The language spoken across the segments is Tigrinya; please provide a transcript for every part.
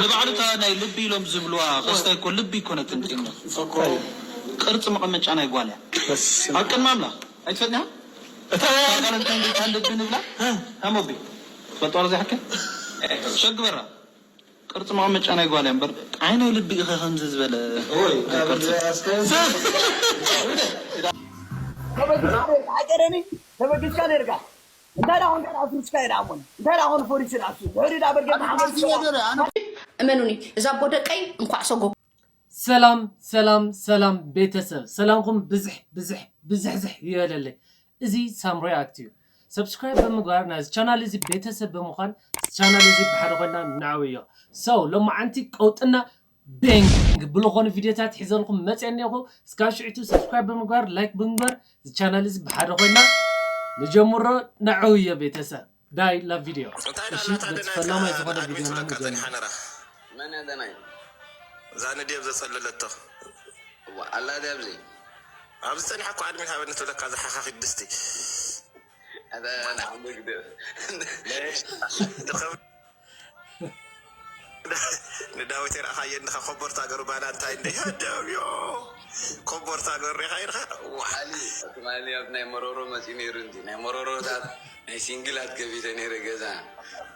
ንባዕሉ እታ ናይ ልቢ ኢሎም ዝብልዋ ክስታይ እኮ ልቢ ኣይኮነትን ጢምና። ቅርፂ መቐመጫ ናይ ጓል እያ። ኣብ ቅድሚ ኣምላኽ ኣይትፈልጥንያ? እታ እታ ጓል እንታይ እንታይ ልቢ ንብላ? ሃሞቢ ትፈልጥዋ ዶ ዘይሓከ? ሸግበራ ቅርፂ መቐመጫ ናይ ጓል እያ እምበር ዓይናይ ልቢ ኢኸ ከምዚ ዝበለ ተበግስካ ነርካ እንታይ ዳኹን እንታይ ዳኹን ፍርሽካ ይዳሞን እንታይ ዳኹን ፎሪስ ዳሱ ድሕሪ ዳ በርገ እመኑኒ እዛ ኣቦ ደቀይ እንኳዕ ሰጎ ሰላም ሰላም ሰላም ቤተሰብ ሰላምኩም ብዝሕ ብዝሕ ብዝሕዝሕ ይበለለይ። እዚ ሳም ሪያክት እዩ። ሰብስክራይብ ብምግባር ናይዚ ቻናል እዚ ቤተሰብ ብምዃን ቻናል እዚ ብሓደ ኮይና ነዕብዮ። ሰው ሎማዓንቲ ቀውጥና ቤንግ ብልኾኑ ቪዲዮታት ሒዘልኩም መፅየ እኒኹ። እስካብ ሽዕቱ ሰብስክራይብ ብምግባር ላይክ ብምግባር እዚ ቻናል እዚ ብሓደ ኮይና ንጀምሮ ነዕብዮ ቤተሰብ። ዳይ ላቭ ቪድዮ እንታይ ኢላ እሺ እናታ በቲ ደናይካ ፈላማይ ዝኾነ ኣድሚን ቪድዮና ትብለካ ንጀምር። ጸኒሓ ነራ መን እያ ደናይ? እዛ ንዴብ ዘጸለለቶ እዋ ኣላ ድያ ኣብዚ? ኣብዚ ጸኒሓ እኮ ኣድሚን ሃበኒ ትብለካ ዝሓኻኺት ድስቲ ኣታ ንዓመይ ግደ ድኸም ንዳዊት የርኣኻዮ እንድኻ ኮቦርታ ገሩ ባላ እንታይ እንደ ያደብዮ ኮቦርታ ገሩ ሪኻ ኢልኻ ዋ ትማሊ ትማሊ ኣብ ናይ መሮሮ መፂኡ ነይሩ እንዲ ናይ መሮሮታት ናይ ሲንግላት ገቢተ ነይረ ገዛ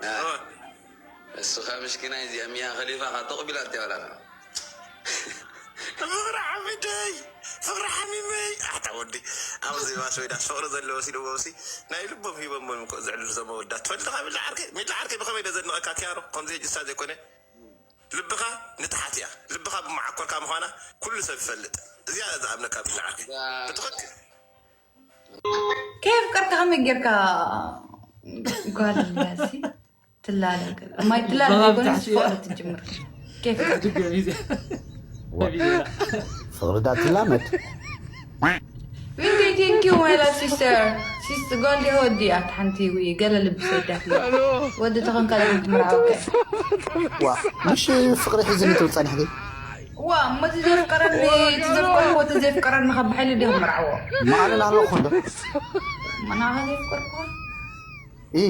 ና እስኻ ምስኪናይ እዚኣ ሚያ ከሊፋ ካ ተቕቢላት እያ ወላ ፍቕሪ ዓብደይ ፍቕሪ ሓሚመይ ኣታ ወዲ ኣብዚ ባስ ወይዳስ ፍቕሪ ዘለዎ ሲልዎም ሲ ናይ ልቦም ሂቦሞም እኮ ዘዕልሉ ዘመወዳት ትፈልጥኻ ሚላ ዓርከይ ሚላ ዓርከይ ብኸመይ ዶ ዘድንቐካ ኪያሮ ከምዚ ጅሳ ዘይኮነ ልብኻ ንታሓት እያ ልብኻ ብመዓኮርካ ምዃና ኩሉ ሰብ ይፈልጥ እዚኣ ዝኣምነካ ሚላ ዓርከይ ብትኽክል ከየፍቀርካ ከመይ ጌርካ ጓል ሲ ትላለ ማይ ትላለ ዘይኮነስ ፍቅሪ ትጅምር ድገም ጊዜ ፍቅሪ ዳ ትላመድ Thank you, thank you, my love sister. Sister, ጓል ዲያ ወዲ እያ ሓንቲ ወይ ገለ ልቢ ሰዳት ወዲ ተኾንካ ዝምርዓወካ ዋ ምሽ ፍቅሪ ሒዝኒ ትብል ጸኒሕኪ ዋ እሞ እቲ ዘፍቀረኒ እቲ ዘፍቀርኩ እቲ ዘፍቀረኒ ካብ ብሓይሊ ዲኹም ምርዓዎ መዓልን ኣለኹ እንዶ መናኻ ዘፍቀርኩ ኢ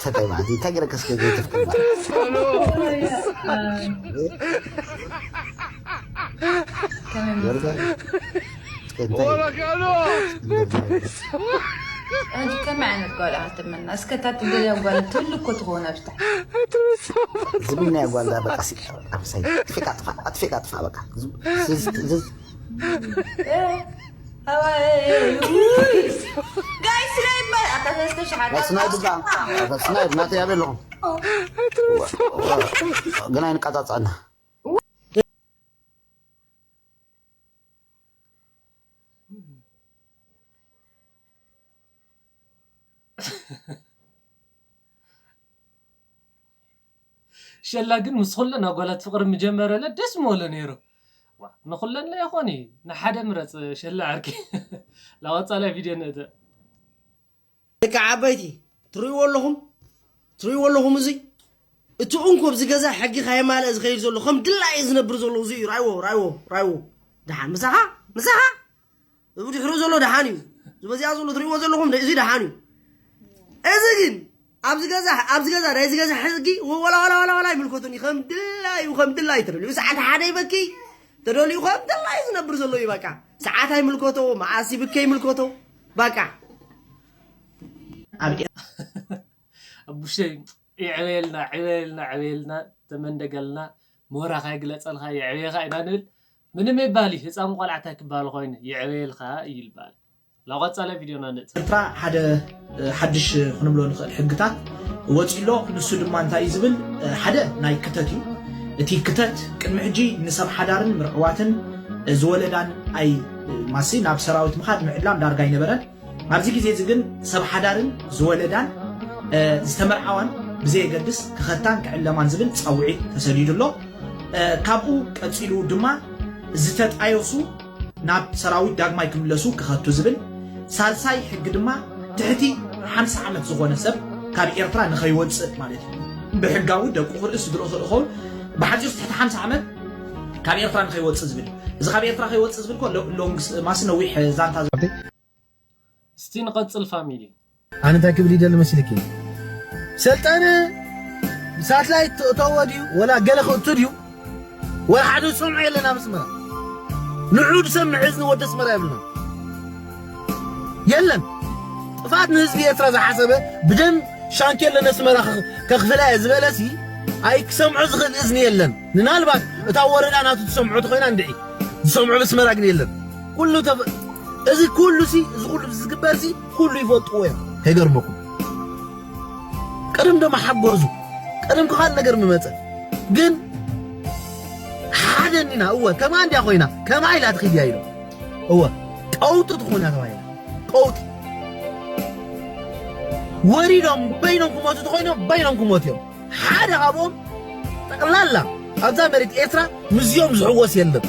ሰታይ ማለት እንታይ ገረከስ ከዘይተፍቅር ከመይ ወርጋ እንታይ ሕጂ ከመይ ዓይነት ጓል ኢኻ ትምነ? እስከ እታ ትደልያ ጓል ትህሉ እኮ ትኸውን ኣብታ። ዝምነያ ጓል ዳ በቃ ሲ ኣምሳይ ኣጥፊእካ ጥፋ ኣጥፊእካ ጥፋ በቃ ዝዝ ዝዝ ጋይስ ናይ ይባል ኣታ ሰለስተ ሽሓት ስናይድ ዳ ስናይድ ናተይ ኣበይ ኣለኹም ግን ኣይንቃጻጻና ሸላ ግን ምስ ኩለን ኣጓላት ፍቅሪ ምጀመረለ ደስ ምበሎ ነይሩ። ዋ፣ ንኩለን ላ ይኾን እዩ፣ ንሓደ ምረጽ ሸላ ዓርኪ። ላወጻላይ ቪድዮ ንእተ። ደቂ ዓበይቲ ትርእይዎ ኣለኹም ትርእይዎ ኣለኹም እዚ እቲ እንኮ ኣብዚ ገዛ ሕጊ ካየማልአ ዝኸይድ ዘሎ ከም ድላየ ዝነብር ዘሎ እዚ እዩ ራይዎ ራይዎ ራይዎ ደሓን ምሳኻ ምሳኻ እዚ ድሕሩ ዘሎ ደሓን እዩ ዝበዚኣ ዘሎ ትርእይዎ ዘለኹም እዚ ደሓን እዩ እዚ ግን ኣብዚ ገዛ ኣብዚ ገዛ ናይዚ ገዛ ሕጊ ወላ ወላ ወላ ወላ ይምልከቱን እዩ ከም ድላዩ ከም ድላዩ ተደልዩ ሰዓት ሓደ ይበኪ ተደልዩ ከም ድላዩ ዝነብር ዘሎ እዩ በቃ ሰዓት ኣይምልከቶ መዓስ ይብከ ይምልከቶ በቃ ኣብ ኣቡሸይ ይዕበየልና ዕበየልና ዕበየልና ተመንደገልና ሞራኻ ይግለፀልካ የዕበየኻ ኢና ንብል ምንም ይባል ህፃን ቆልዓ ታይ ክባል ኮይኑ ይዕበየልካ ይልባል ላቆፃለ ቪድዮና ንእት ኤርትራ ሓደ ሓድሽ ክንብሎ ንኽእል ሕግታት ወፂሎ ንሱ ድማ እንታይ እዩ ዝብል ሓደ ናይ ክተት እዩ እቲ ክተት ቅድሚ ሕጂ ንሰብ ሓዳርን ምርዕዋትን ዝወለዳን ኣይ ማሲ ናብ ሰራዊት ምኻድ ምዕላም ዳርጋ ኣይነበረን ኣብዚ ግዜ እዚ ግን ሰብ ሓዳርን ዝወለዳን ዝተመርዓዋን ብዘየገድስ ክኸታን ክዕለማን ዝብል ፃውዒት ተሰዲዱ ኣሎ። ካብኡ ቀፂሉ ድማ ዝተጣየሱ ናብ ሰራዊት ዳግማይ ክምለሱ ክኸቱ ዝብል፣ ሳልሳይ ሕጊ ድማ ትሕቲ ሓምሳ ዓመት ዝኾነ ሰብ ካብ ኤርትራ ንኸይወፅእ ማለት እዩ። ብሕጋዊ ደቁ ክርእስ ስድርኡ ክርኢ ክኸውን ብሓፂሩ ትሕቲ ሓምሳ ዓመት ካብ ኤርትራ ንኸይወፅእ ዝብል እዩ። እዚ ካብ ኤርትራ ከይወፅእ ዝብል እኮ ሎንግ ማሲ ነዊሕ ዛንታ ዝብል እስቲ ንቐጽል ፋሚሊ። ኣነ እንታይ ክብል ይደሊ መሲልኪ? ሰልጠነ ሳትላይት ትእተዎ ድዩ ወላ ገለ ክእቱ ድዩ? ወላ ሓደ ዝሰምዖ የለን ኣብ ኣስመራ። ንዑ ዝሰምዕ እዝኒ ወዲ ኣስመራ የብልና። የለን። ጥፋት ንህዝቢ ኤርትራ ዝሓሰበ ብደም ሻንኬለ ነስመራ ከኽፍላ እየ ዝበለሲ ኣይክሰምዖ ዝኽእል እዝኒ የለን። ምናልባት እታ ወረዳ ናቱ ትሰምዖ ተኾይና እንድዒ ዝሰምዖ በስመራ ግን የለን። ኩሉ ተፈ- እዚ ኩሉ ሲ እዚ ኩሉ ዝግበር ሲ ኩሉ ይፈልጥዎ እዮም። ከይገርመኩም ቀደም ደማ ሓጎዙ ቀደም ክኻል ነገር ምመጸ ግን ሓደ እንዲና እወ ከማ እንዲያ ኮይና ከማ ኢላ ትኽድያ ኢሎም እወ ቀውጢ ትኾና ተባሂላ ቀውጢ ወሪዶም በይኖም ክሞቱ ተኾይኖም በይኖም ክሞቱ እዮም ሓደ ካብኦም ጠቕላላ ኣብዛ መሬት ኤርትራ ምስዚኦም ዝሕወስ የለን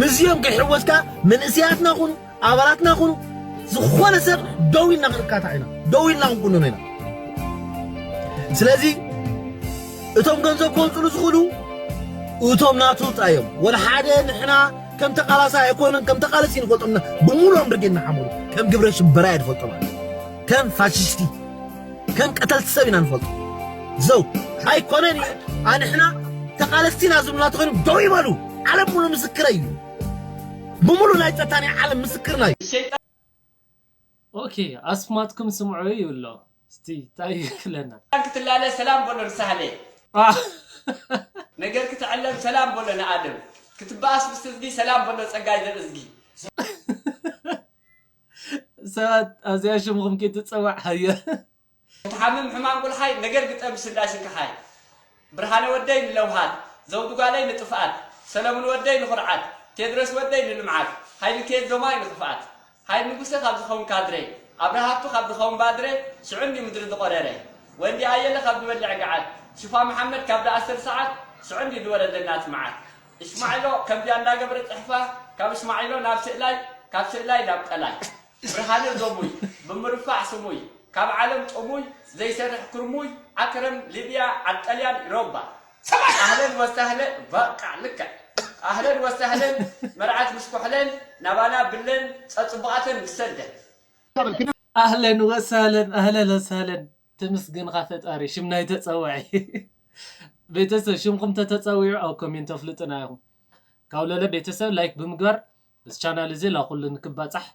ምስዚኦም ከይሕወስካ መንእስያትና ኹኑ ኣባላትና ኹኑ ዝኾነ ሰብ ደው ኢልና ክንካታ ኢና ደው ኢልና ክንኩንኖ ኢና ስለዚ እቶም ገንዘብ ከውፅሉ ዝኽእሉ እቶም ናቱ ጥራዮም ወላ ሓደ ንሕና ከም ተቃላሳ ኣይኮነን ከም ተቃለሲ ንፈልጦምና ብምሉኦም ብርጌድና ሓመዱ ከም ግብረ ሽበራ እየ ዝፈልጦ ማለት ከም ፋሽስቲ ከም ቀተልቲ ሰብ ኢና ንፈልጦ ዘው ኣይኮነን እዩ ኣንሕና ተቃለስቲ ኢና ዝብሉና ተኾይኖም ደው ይበሉ ዓለም ሙሉ ምስክረ እዩ ብምሉእ ናይ ጸታ ናይ ዓለም ምስክርና እዩ ኦኬ ኣስማትኩም ስምዑ ይብሎ እስቲ ታይ ክለና ክትላለ ሰላም በሎ ንሳህለ ነገር ክትዕለም ሰላም በሎ ንኣደም ክትበኣስ ምስ ህዝቢ ሰላም በሎ ጸጋይ ዘርእዝጊ ሰባት ኣብዚኣ ሽምኹም ከይትፀዋዕ ሃየ ክትሓምም ሕማም ጉልሓይ ነገር ግጠም ስላሽን ክሓይ ብርሃነ ወደይ ንለውሃት ዘውዱ ጓለይ ንጥፍኣት ሰለሙን ወደይ ንኹርዓት ቴድሮስ ወደይ ንልምዓት ሃይልኬት ዞማይ ንኽፍኣት ሃይል ንጉሰ ካብ ዝኸውን ካድረ ኣብርሃቱ ካብ ዝኸውን ባድረ ሽዑ እንዲ ምድሪ ዝቖረረ ወንዲ ኣየለ ካብ ዝበልዕ ገዓት ሽፋ መሓመድ ካብ ዝኣስር ሰዓት ሽዑ እንዲ ዝወረደ እናት መዓት እሽማዒሎ ከምዚኣ እንዳገበረ ፅሕፋ ካብ እሽማዒሎ ናብ ስእላይ ካብ ስእላይ ናብ ቀላይ ብርሃነ ዞሙይ ብምርፋዕ ስሙይ ካብ ዓለም ጥሙይ ዘይሰርሕ ክርሙይ ዓከረም ሊብያ ዓድ ጠልያን ኢሮባ ኣህለን ወሳህለን በቃ ልክዕ ኣህለን ወሳህለን መርዓት ምስ ኮሕለን ናባና ብለን ፀፅቡቓተን ምስ ሰደን ኣህለን ወሳህለን ኣህለን ወሳህለን ተመስገንኻ ፈጣሪ ሽም ናይ ተፀዋዒ ቤተሰብ ሽምኹም ተተፀዊዑ ኣብ ኮሜንት ኣፍልጡና ኢኹም ካብ ለለ ቤተሰብ ላይክ ብምግባር እዚ ቻናል እዚ ላኩሉ ንክባፃሕ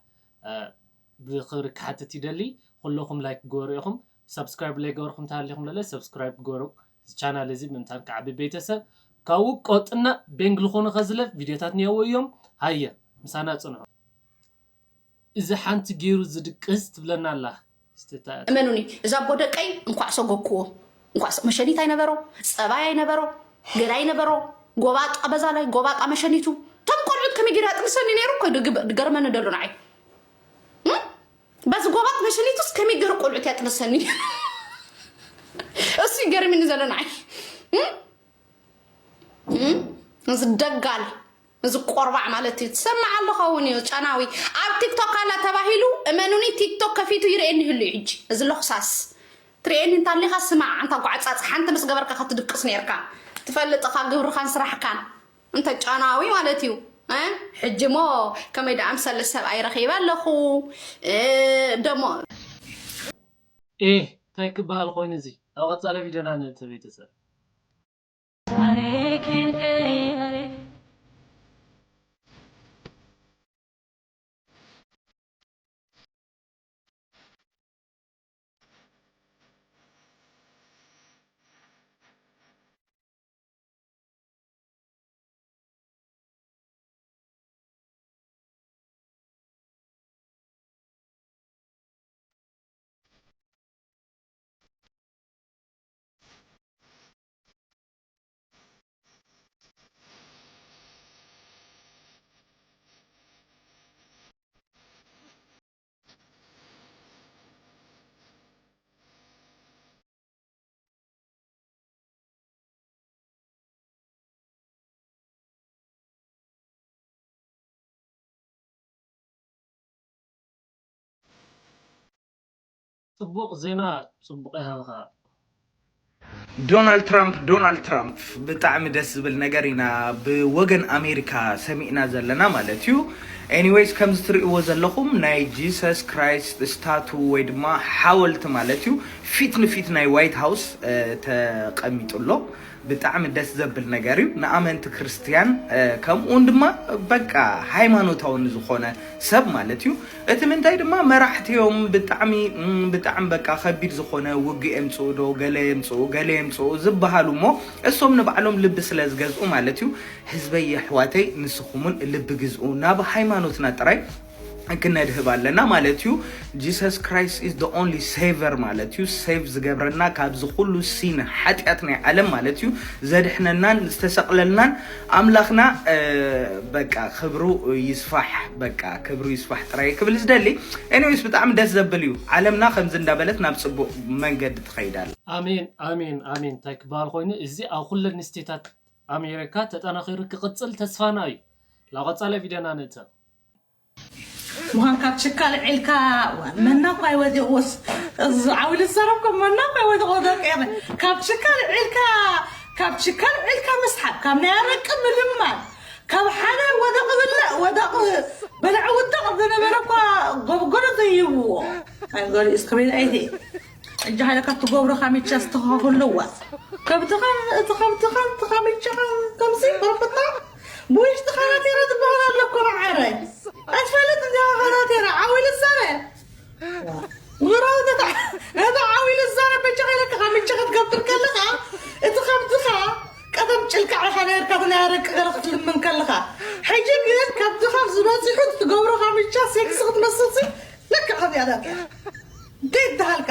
ብክብሪ ክሓትት ይደሊ ኩለኹም ላይክ ግበሩ ኢኹም ሳብስክራይብ ለይገበርኩም ተሃሊኹም ለለ ሳብስክራይብ ግበሩ እዚ ቻናል እዚ ምእንታን ክዓቢ ቤተሰብ ካብኡ ቆጥና ቤንግ ዝኾኑ ከዝለ ቪዲዮታት ነየው እዮም ሃየ ምሳና ፅንሑ እዚ ሓንቲ ገይሩ ዝድቅስ ትብለና ኣላ እመኑኒ እዛ ኣቦ ደቀይ እንኳዕ ሰጎክዎ እንኳዕ መሸኒት ኣይነበሮ ፀባይ ኣይነበሮ ገላ ኣይነበሮ ጎባጣ በዛ ላይ ጎባጣ መሸኒቱ እቶም ቆልዑት ከመይ ገይሩ ያጥንሰኒ ነይሩ እኮ ድገርመኒ ደሎ ንዓይ በዚ ጎባጥ መሸኒቱስ ከመይ ገይሩ ቆልዑት ያጥንሰኒ እሱ ይገርምኒ ዘሎ ንዓይ እዚ ደጋል እዚ ቆርባዕ ማለት እዩ ትሰማዕ ኣለኻ እውን እዩ ጨናዊ ኣብ ቲክቶክ ኣላ ተባሂሉ እመኑኒ ቲክቶክ ከፊቱ ይርእየኒ ይህሉ እዩ ሕጂ እዚ ለኽሳስ ትርእየኒ እንታሊኻ ስማዕ ኣንታ ጓዕፃፅ ሓንቲ ምስ ገበርካ ከትድቅስ ነርካ ትፈልጥኻ ግብርኻን ስራሕካን እንተ ጨናዊ ማለት እዩ ሕጂ ሞ ከመይ ደኣ ምሰለ ሰብኣይ ረኺበ ኣለኹ ደሞ ኤህ ታይ ክበሃል ኮይኑ እዚ ኣብ ቀፃሊ ቪድዮና ንእተ ቤተሰብ ታሪክን ቀይሬ ጽቡቕ ዜና ጽቡቕ ይሃብኻ። ዶናልድ ትራምፕ ዶናልድ ትራምፕ ብጣዕሚ ደስ ዝብል ነገር ኢና ብወገን ኣሜሪካ ሰሚዕና ዘለና ማለት እዩ። ኤኒዌይስ፣ ከምዚ ትርእይዎ ዘለኹም ናይ ጂሰስ ክራይስት ስታቱ ወይ ድማ ሓወልቲ ማለት እዩ፣ ፊት ንፊት ናይ ዋይት ሃውስ ተቀሚጡ ኣሎ። ብጣዕሚ ደስ ዘብል ነገር እዩ ንኣመንቲ ክርስትያን፣ ከምኡውን ድማ በቃ ሃይማኖታዊ ንዝኾነ ሰብ ማለት እዩ። እቲ ምንታይ ድማ መራሕቲ እዮም ብጣዕሚ ብጣዕሚ በቃ ከቢድ ዝኾነ ውግእ የምፅኡ ዶ ገለ የምፅኡ ገለ የምፅኡ ዝበሃሉ እሞ፣ እሶም ንባዕሎም ልቢ ስለ ዝገዝኡ ማለት እዩ። ህዝበይ የሕዋተይ፣ ንስኹምን ልቢ ግዝኡ፣ ናብ ሃይማኖትና ጥራይ ክነድህብ ኣለና ማለት እዩ። Jesus Christ is the only saver ማለት እዩ። ሴቭ ዝገብረና ካብዚ ኩሉ ሲን ሓጢኣት ናይ ዓለም ማለት እዩ፣ ዘድሕነናን ዝተሰቕለልናን ኣምላኽና። በቃ ክብሩ ይስፋሕ፣ በቃ ክብሩ ይስፋሕ ጥራይ ክብል ዝደሊ። ኤኒዌይስ፣ ብጣዕሚ ደስ ዘብል እዩ። ዓለምና ከምዚ እንዳበለት ናብ ጽቡቕ መንገዲ ትኸይድ ኣላ። ኣሜን፣ ኣሜን፣ ኣሜን። እንታይ ክበሃል ኮይኑ፣ እዚ ኣብ ኩለን ስቴታት ኣሜሪካ ተጠናኺሩ ክቕጽል ተስፋና እዩ። ናብ ቀጻሊ ቪድዮና ንእተ። ምዃን ካብ ችካል ዒልካ መና እኳ ይወዲቕዎስ፣ ዓውሊ ዝሰረብኮ መና እኳ ይወዲቕዎ ደቂ ኤረ። ካብ ችካል ዒልካ ካብ ችካል ዒልካ ምስሓብ፣ ካብ ናይ ኣረቂ ምልማን፣ ካብ ሓደ ወደቕ ብልዕ ወደቕ በልዕ ውደቕ ዝነበረ እኳ ጎብጎሎ ዘይብዎ ኣይገሊኡስ ክብል ኣይተ እጃ ሃለ ካብ ትገብሮ ካሚቻ ዝተኸኽልዋ ከብትኻ እቲ ከብትኻ እቲ ካሚቻ ከምዚ በርኩታ ብውሽጢ ካናቴራ ዝበሃል ኣሎ እኮ መዓረይ። ኣይትፈልጥ እንዲኻ ካናቴራ ዓው ኢሉ ዝዛረ። ጉራው ነታ ነታ ዓው ኢሉ ዝዛረ በጃኻ ኢለካ ካሚቻ ክትገብር ከለኻ እቲ ከብትኻ ቀደም ጭልቃዕ ኢኻ ነርካ ናይ ኣረቂ ገለ ክትልምን ከለኻ። ሕጂ ግን ከብትኻ ዝበፂሑ ትገብሮ ካሚቻ ሴክስ ክትመስል ሲ ለካ ከምያ ዳታ ደይ ትሃልካ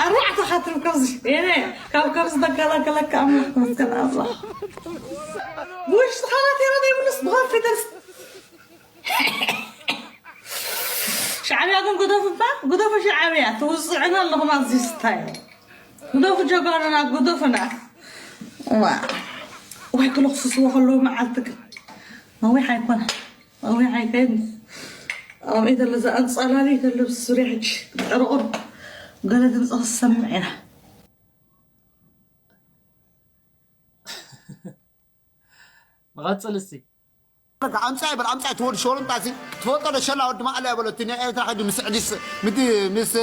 ኣርባዕተ ካትም ከምዚ የነ ካብ ከምዚ ተከላከለካ ኣምላኽ መስገን ኣላ ውሽጥኻ ናቴራ ዘይብሉስ ብኸፊተስ ሻዕብያ ግን ግደፉ እባ ግደፉ ሻዕብያ ትውፅዕና ኣለኹም ኣብዚ ስታይ ግደፉ ጀጋኑና ግደፉና ዋ ወይ ክልኽስስዎ ከለዉ መዓልቲ ግን ነዊሕ ኣይኮነ ነዊሕ ኣይከይድ ኣብ ኢደ ለዛ ኣንፃላሊ ተለብስ ዙሪያ ሕጂ ዕርቑር ገለ ድምፂ ክሰምዕ ኢና ንቐፅል እስቲ ኣምፃይ በል ኣምፃይ እቲ ወዲ ሸወልምጣ ሲ ትፈልጦ ዶ ሸላ ወዲ ማእለ በሎ እቲ ናይ ኤርትራ ከይዱ ምስ ዕዲስ ምድ ምስ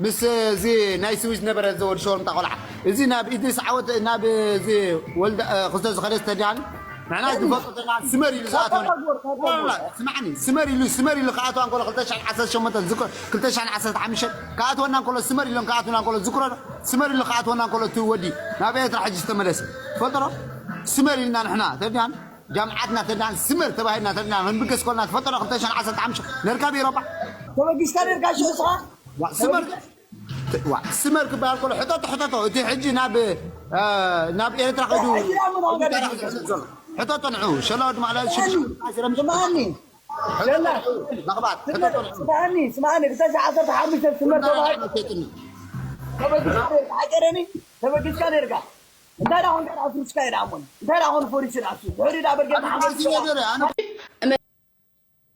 ምስ እዚ ናይ ስዊዝ ነበረ እዚ ወዲ ሸወልምጣ ቆልዓ እዚ ናብ ኢድሪስ ዓወት ናብ እዚ ወልደ ክስተ ዝኸደ ዝተዳን ንሕና ዝፈልጦ ዘለና ስመር ኢሉ ዝኣተወ ስማዕኒ ስመር ኢሉ ስመር ኢሉ ክኣተዋ እንከሎ ክልተ ሽሕን ዓሰርተ ሸሞንተን ዝክሮ ክልተ ሽሕን ዓሰርተ ሓሙሽተን ክኣተወና እንከሎ ስመር ኢሎም ክኣትውና እንከሎ ዝክሮ ስመር ኢሉ ክኣተወና እንከሎ እቲ ወዲ ናብ ኤርትራ ሕጂ ዝተመለሰ ትፈልጦ ዶ ስመር ኢልና ንሕና ተዳን ጃምዓትና ተዳን ስመር ተባሂልና ተዳን ክንብገስ ኮልና ትፈልጦ ዶ ክልተ ሽሕን ዓሰርተ ሓሙሽተ ነርካ ቢሮባ ተበጊስካ ነርካ ሽዑ ስኻ ስመር ዋ ስመር ክበሃል ከሎ ሕተቶ ሕተቶ እቲ ሕጂ ናብ ናብ ኤርትራ ከይዱ ሕተቶ ንዑ ሸላ ወዲ ማዕላ ሽዱሽተ ስማኒ ሸላ ስማኒ ስማኒ ክልተ ሺሕ ዓሰርተ ሓሙሽተ ስመር ተባሂሉ ተበጊስካ ነርካ ሓቀረኒ ተበጊስካ ነርካ እንታይ ዳ ኮንካ ዳ ፍሩስካ ዳ ኣሞን እንታይ ዳ ኮን ፎሪስ ዳ ሱ ድሕሪ ዳ በርገ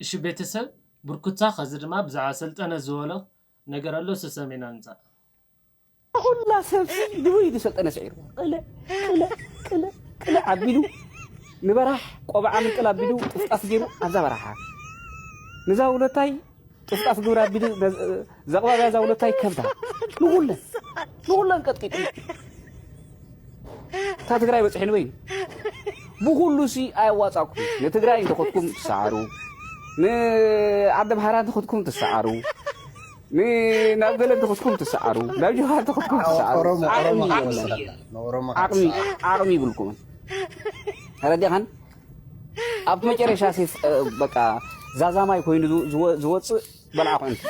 እሺ ቤተሰብ ብርኩታ ኸዚ ድማ ብዛዕባ ሰልጠነ ዝበሎ ነገር ኣሎ እሱ ሰሚዕና ንምጻእ። ኩላ ሰብ ሲ ድቡ ኢሉ ሰልጠነ ስዒሩ ቅለ ቅለ ቅለ ቅለ ኣቢሉ ንበራሕ ቆብዓ ምንቅል ኣቢሉ ጥፍጣፍ ገይሩ ኣብዛ በረሓ ንዛ ውለታይ ጥፍጣፍ ግብሪ ኣቢሉ ዘቕባብያ እዛ ውለታይ ከብዳ ንኹለን ንኹለን ቀጥቂጡ እታ ትግራይ በፂሑ ንበይኑ ብኩሉ ሲ ኣየዋፃኩም ንትግራይ እንተኸድኩም ትሰዓሩ ንዓዲ ብሃራ እንተኸድኩም ትሰዓሩ ናብ ገለ እንተኸድኩም ትሰዓሩ ናብ ጀውሃር እንተኸድኩም ትሰዓሩ ዓቕሚ የለን ዓቕሚ ይብልኩምን ተረዲኻን ኣብቲ መጨረሻ ሲ በቃ ዛዛማይ ኮይኑ ዝወፅእ በልዓ ኩዕንቲ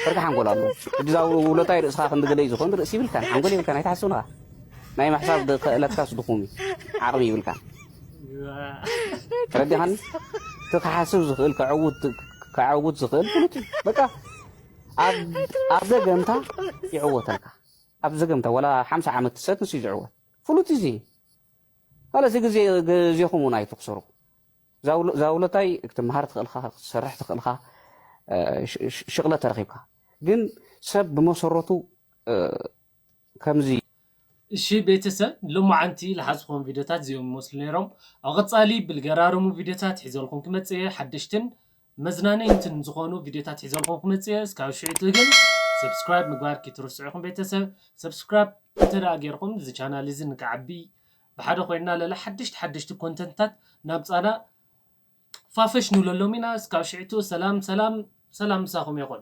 ሕርካ ሓንጎል ኣሎ ሕጂ እዛ ውለታይ ርእስኻ ክንዲ ገለ እዩ ዝኾን ርእሲ ይብልካን ሓንጎል ይብልካን ኣይትሓስብ ንኻ ናይ ምሕሳብ ክእለትካስ ድኹም እዩ ዓቕሚ ይብልካን ተረዲኻኒ እቲ ክሓስብ ዝኽእል ከዕውት ዝኽእል ፍሉጥ እዩ በቃ ኣብ ዘገምታ ይዕወተልካ ኣብ ዘገምታ ወላ ሓምሳ ዓመት ትሰት ንሱ ዝዕወት ፍሉጥ እዩ እዚ ማለት ግዜ ግዜኹም እውን ኣይትኽሰሩ እዛ ውለታይ ክትመሃር ትኽእልካ ክትሰርሕ ትኽእልካ ሽቕለት ተረኺብካ ግን ሰብ ብመሰረቱ ከምዚ እሺ ቤተሰብ፣ ሎማዓንቲ ዝሓዝኹዎም ቪዲዮታት እዚኦም ይመስሉ ነይሮም። ኣብ ቀፃሊ ብልገራርሙ ቪዲዮታት ሒዘልኩም ክመፅእ እየ። ሓደሽትን መዝናነይትን ዝኾኑ ቪዲዮታት ሒዘልኩም ክመፅእ እየ። እስካብ ሽዕቱ ግን ሰብስክራይብ ምግባር ክትርስዑ ኢኹም ቤተሰብ። ሰብስክራይብ እንተ ደኣ ጌርኩም እዚ ቻናል እዚ ንክዓቢ ብሓደ ኮይና ለለ ሓደሽቲ ሓደሽቲ ኮንተንትታት ናብ ፃና ፋፈሽ ንብለሎም ኢና። እስካብ ሽዕቱ ሰላም ሰላም ሰላም ምሳኹም ይኹን።